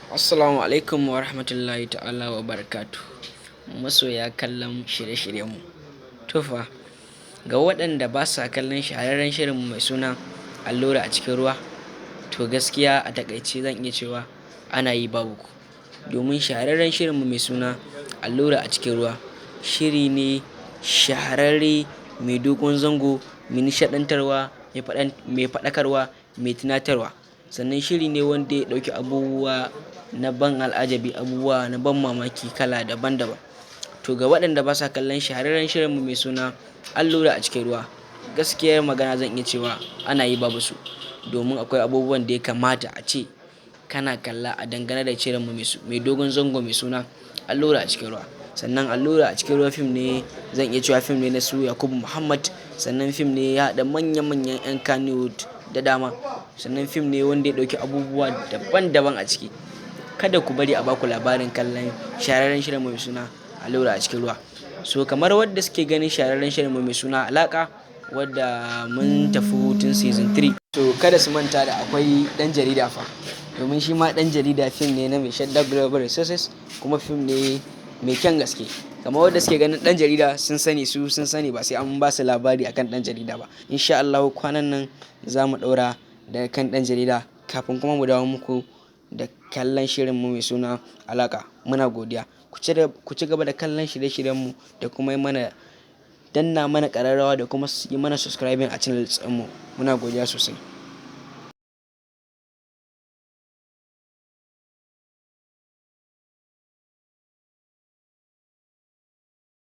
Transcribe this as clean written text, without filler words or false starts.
Assalamu alaikum wa rahmatullahi ta'ala wa barakatu. Masoya kallon shirye-shiryenmu. To fa, ga waɗanda ba sa kallon shahararren shirinmu mai suna Allura a cikin ruwa, to gaskiya a taƙaice zan iya cewa ana yi babu ku. Domin shahararren shirinmu mai suna Allura a cikin ruwa shiri ne shahararre mai dogon zango, mai nishaɗantarwa, mai faɗakarwa, mai tunatarwa. Sannan shiri ne wanda ya ɗauki abubuwa na ban al'ajabi, abubuwa na ban mamaki kala daban-daban. To ga waɗanda ba sa kallon shahararren shirinmu mai suna Allura a cikin ruwa, gaskiyar magana zan iya cewa ana yi babu su. Domin akwai abubuwan da ya kamata a ce kana kalla a dangane da shirinmu mai dogon zango mai suna Allura a cikin ruwa. Sannan Allura a cikin ruwa fim ne, zan iya cewa fim ne na su Yakubu Muhammad. Sannan fim ne ya haɗa manya-manyan 'yan Kannywood da dama. Sannan fim ne wanda ya ɗauki abubuwa daban-daban a ciki. Kada ku bari a baku labarin kallon shahararren shirinmu mai suna Allura a cikin ruwa. So kamar wadda suke ganin shahararren shirinmu mai suna Alaƙa, wadda mun tafi hutun season 3. To kada su manta da akwai ɗan jarida fa. Domin shi ma ɗan jarida fim ne na mai Shadda Global Resources, kuma fim ne mai kyan gaske. Kamar wadda suke ganin ɗan jarida sun sani, su sun sani, ba sai an ba su labari akan ɗan jarida ba. Insha Allahu kwanan nan za mu ɗaura daga kan ɗan jarida kafin kuma mu dawo muku da kallon shirinmu mai suna Alaƙa. Muna godiya. Ku ci gaba da kallon shirye-shiryenmu da kuma yi mana danna mana ƙararrawa da kuma yi mana subscribing a channel ɗinmu. Muna godiya sosai.